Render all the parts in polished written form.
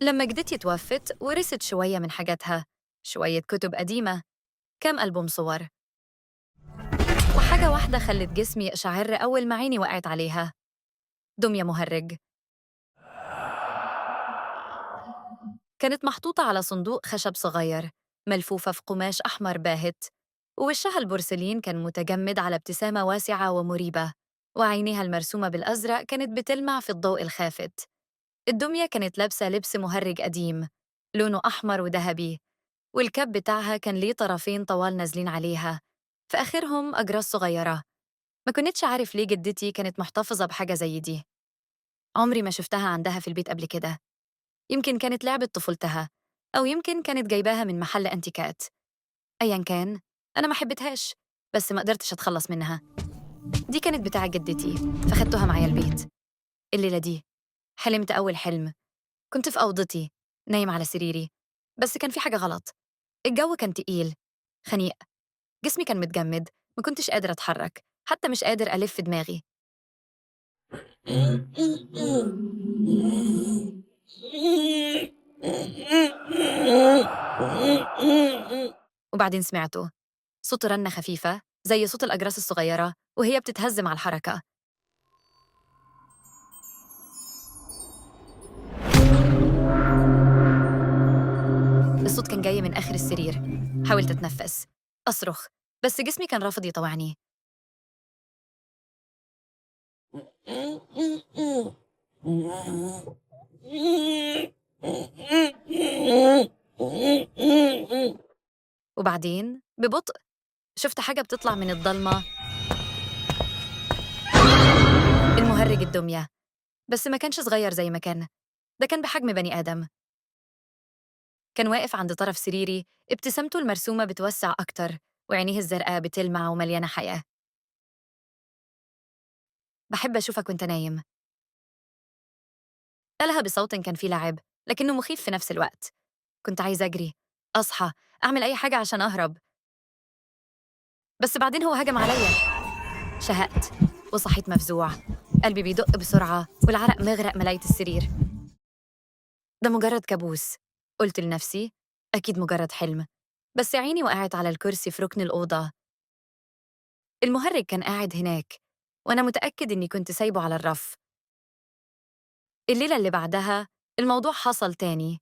لما جدتي توفت ورثت شوية من حاجاتها، شوية كتب قديمة، كام ألبوم صور، وحاجة واحدة خلت جسمي يقشعر أول ما عيني وقعت عليها: دمية مهرج. كانت محطوطة على صندوق خشب صغير، ملفوفة في قماش أحمر باهت، ووشها البورسلين كان متجمد على ابتسامة واسعة ومريبة، وعينيها المرسومة بالأزرق كانت بتلمع في الضوء الخافت. الدمية كانت لابسة لبس مهرج قديم، لونه أحمر وذهبي، والكاب بتاعها كان ليه طرفين طوال نازلين عليها، في آخرهم أجراس صغيرة. ما كنتش عارف ليه جدتي كانت محتفظة بحاجة زي دي، عمري ما شفتها عندها في البيت قبل كده. يمكن كانت لعبة طفولتها، أو يمكن كانت جايباها من محل أنتيكات. أيا كان، أنا ما حبيتهاش، بس ما قدرتش أتخلص منها. دي كانت بتاعة جدتي، فخدتها معايا البيت. الليلة دي حلمت أول حلم. كنت في أوضتي نايم على سريري، بس كان في حاجة غلط. الجو كان تقيل خنيق، جسمي كان متجمد، ما كنتش قادر أتحرك، حتى مش قادر ألف دماغي. وبعدين سمعته صوت رنة خفيفة زي صوت الأجراس الصغيرة وهي بتتهز مع الحركة. الصوت كان جاي من آخر السرير. حاولت أتنفس، أصرخ، بس جسمي كان رافض يطوعني. وبعدين ببطء شفت حاجة بتطلع من الضلمة، المهرج الدمية، بس ما كانش صغير زي ما كان، ده كان بحجم بني آدم. كان واقف عند طرف سريري، ابتسامته المرسومة بتوسع أكتر، وعينيه الزرقاء بتلمع ومليانة حياة. بحب أشوفك وأنت نايم، قالها بصوت كان فيه لعب لكنه مخيف في نفس الوقت. كنت عايزة أجري، أصحى، أعمل أي حاجة عشان أهرب، بس بعدين هو هجم عليا. شهقت وصحيت مفزوع، قلبي بيدق بسرعة والعرق مغرق ملاية السرير. ده مجرد كابوس، قلت لنفسي، أكيد مجرد حلم. بس عيني وقعت على الكرسي في ركن الأوضة. المهرج كان قاعد هناك، وأنا متأكد إني كنت سايبه على الرف. الليلة اللي بعدها الموضوع حصل تاني.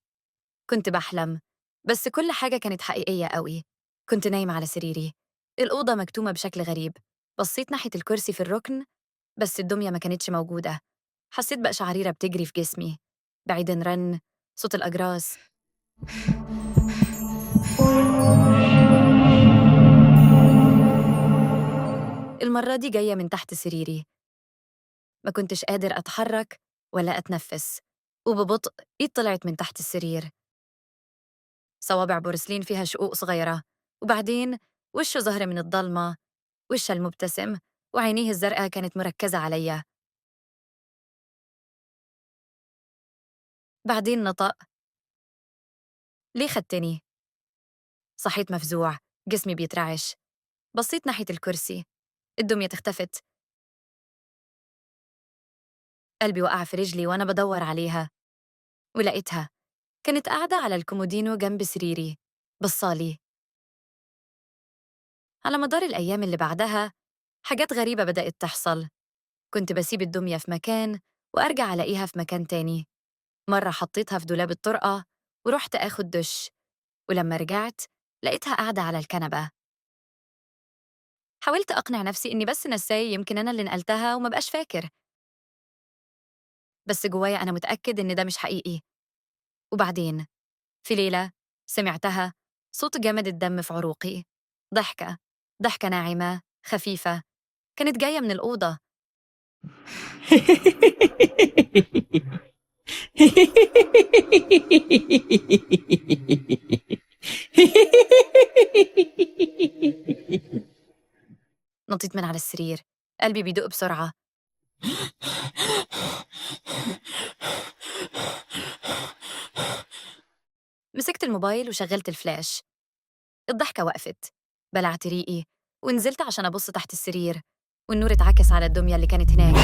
كنت بحلم، بس كل حاجة كانت حقيقية قوي. كنت نايمة على سريري، الأوضة مكتومة بشكل غريب. بصيت ناحية الكرسي في الركن، بس الدمية ما كانتش موجودة. حسيت بقشعريرة بتجري في جسمي. بعيدين رن صوت الأجراس. المرة دي جاية من تحت سريري. ما كنتش قادر أتحرك ولا أتنفس، وببطء إيد طلعت من تحت السرير، صوابع بورسلين فيها شقوق صغيرة، وبعدين وشه ظهر من الضلمة، وشه المبتسم وعينيه الزرقاء كانت مركزة عليا. بعدين نطق: ليه خدتني؟ صحيت مفزوع، جسمي بيترعش. بصيت ناحية الكرسي، الدمية اختفت. قلبي وقع في رجلي وأنا بدور عليها، ولقيتها. كانت قاعدة على الكومودينو جنب سريري، بصالي. على مدار الأيام اللي بعدها حاجات غريبة بدأت تحصل. كنت بسيب الدمية في مكان وأرجع ألاقيها في مكان تاني. مرة حطيتها في دولاب الطرقة ورحت آخد دش، ولما رجعت لقيتها قاعدة على الكنبة. حاولت أقنع نفسي إني بس نساي، يمكن أنا اللي نقلتها وما بقاش فاكر، بس جوايا أنا متأكد إن ده مش حقيقي. وبعدين في ليلة سمعتها، صوت جمد الدم في عروقي، ضحكة، ضحكة ناعمة خفيفة، كانت جاية من الأوضة. نطيت من على السرير، قلبي بيدق بسرعة. مسكت الموبايل وشغلت الفلاش. الضحكة وقفت. بلعت ريقي ونزلت عشان أبص تحت السرير، والنور اتعكس على الدمية اللي كانت هناك.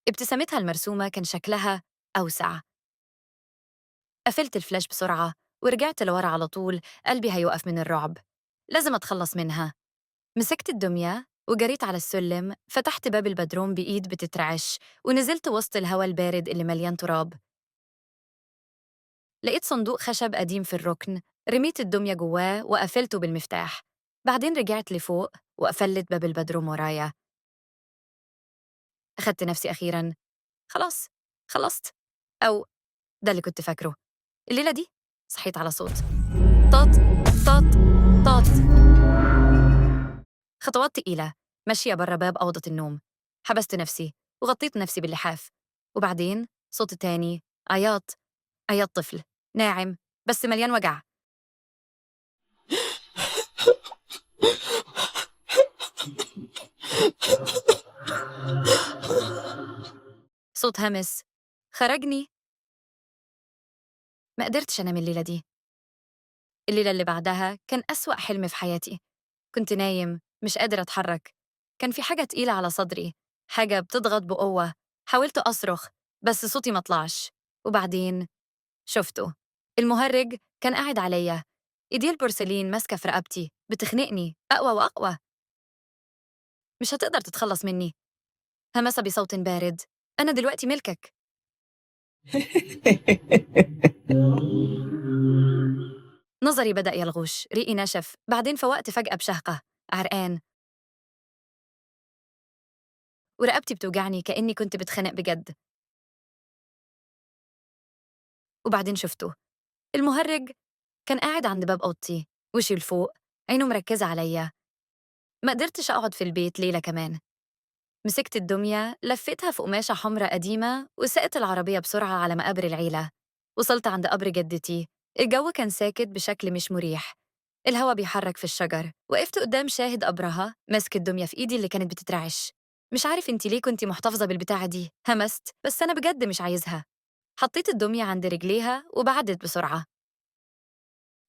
ابتسامتها المرسومة كان شكلها أوسع. قفلت الفلاش بسرعة ورجعت لورا على طول، قلبي هيوقف من الرعب. لازم أتخلص منها. مسكت الدمية وجريت على السلم، فتحت باب البدروم بإيد بتترعش ونزلت وسط الهواء البارد اللي مليان تراب. لقيت صندوق خشب قديم في الركن، رميت الدمية جواه وقفلته بالمفتاح. بعدين رجعت لفوق وقفلت باب البدروم ورايا. أخدت نفسي أخيراً. خلاص، خلصت، أو ده اللي كنت فاكره. الليلة دي صحيت على صوت طاط طاط طاط، خطوات تقيلة ماشية برا باب أوضة النوم. حبست نفسي وغطيت نفسي باللحاف. وبعدين صوت تاني، عياط، عياط طفل ناعم بس مليان وجع. صوت همس خرجني. ما قدرتش أنام الليلة دي. الليلة اللي بعدها كان أسوأ حلم في حياتي. كنت نايم مش قادر أتحرك. كان في حاجة تقيلة على صدري، حاجة بتضغط بقوة. حاولت أصرخ بس صوتي ما طلعش. وبعدين شفته، المهرج كان قاعد عليا، إيديه البورسلين ماسكة في رقبتي بتخنقني أقوى وأقوى. مش هتقدر تتخلص مني، همس بصوت بارد، أنا دلوقتي ملكك. نظري بدأ يلغوش، ريقي نشف. بعدين فوقت فجأة بشهقة، عرقان ورقبتي بتوجعني كأني كنت بتخنق بجد. وبعدين شفته، المهرج كان قاعد عند باب أوضتي، وشي لفوق، عينه مركزة عليا. ما قدرتش أقعد في البيت ليلة كمان. مسكت الدمية، لفيتها في قماشة حمرة قديمة وسقت العربية بسرعة على مقابر العيلة. وصلت عند قبر جدتي. الجو كان ساكت بشكل مش مريح، الهوا بيحرك في الشجر. وقفت قدام شاهد قبرها، ماسك الدمية في إيدي اللي كانت بتترعش. مش عارف انتي ليه كنتي محتفظة بالبتاعة دي، همست، بس أنا بجد مش عايزها. حطيت الدمية عند رجليها وبعدت بسرعة.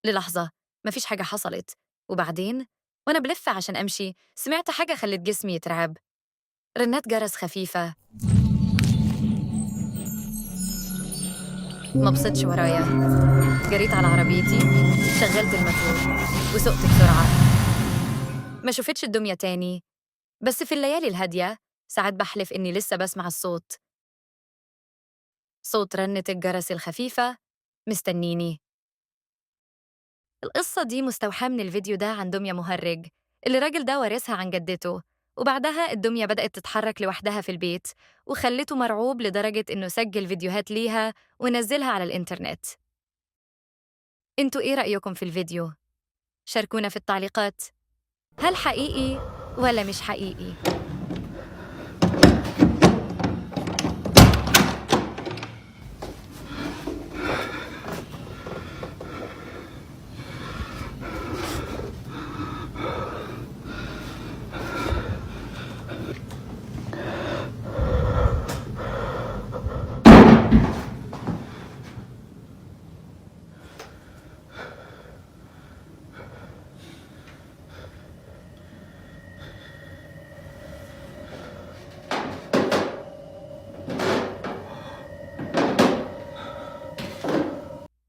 للحظة مفيش حاجة حصلت. وبعدين وأنا بلف عشان أمشي سمعت حاجة خلت جسمي يترعب، رنات جرس خفيفة. ما بصيتش ورايا، جريت على عربيتي، شغلت الماتور وسقت بسرعة. ما شفتش الدمية تاني، بس في الليالي الهادية ساعات بحلف إني لسه بسمع الصوت، صوت رنة الجرس الخفيفة مستنيني. القصة دي مستوحاة من الفيديو ده عن دمية مهرج اللي الراجل ده وارثها عن جدته، وبعدها الدمية بدأت تتحرك لوحدها في البيت وخلته مرعوب لدرجة إنه سجل فيديوهات ليها ونزلها على الإنترنت. انتوا إيه رأيكم في الفيديو؟ شاركونا في التعليقات، هل حقيقي ولا مش حقيقي؟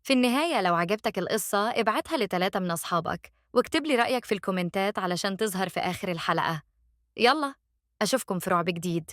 في النهاية لو عجبتك القصة ابعتها ل3 من أصحابك واكتب لي رأيك في الكومنتات علشان تظهر في آخر الحلقة. يلا أشوفكم في رعب جديد.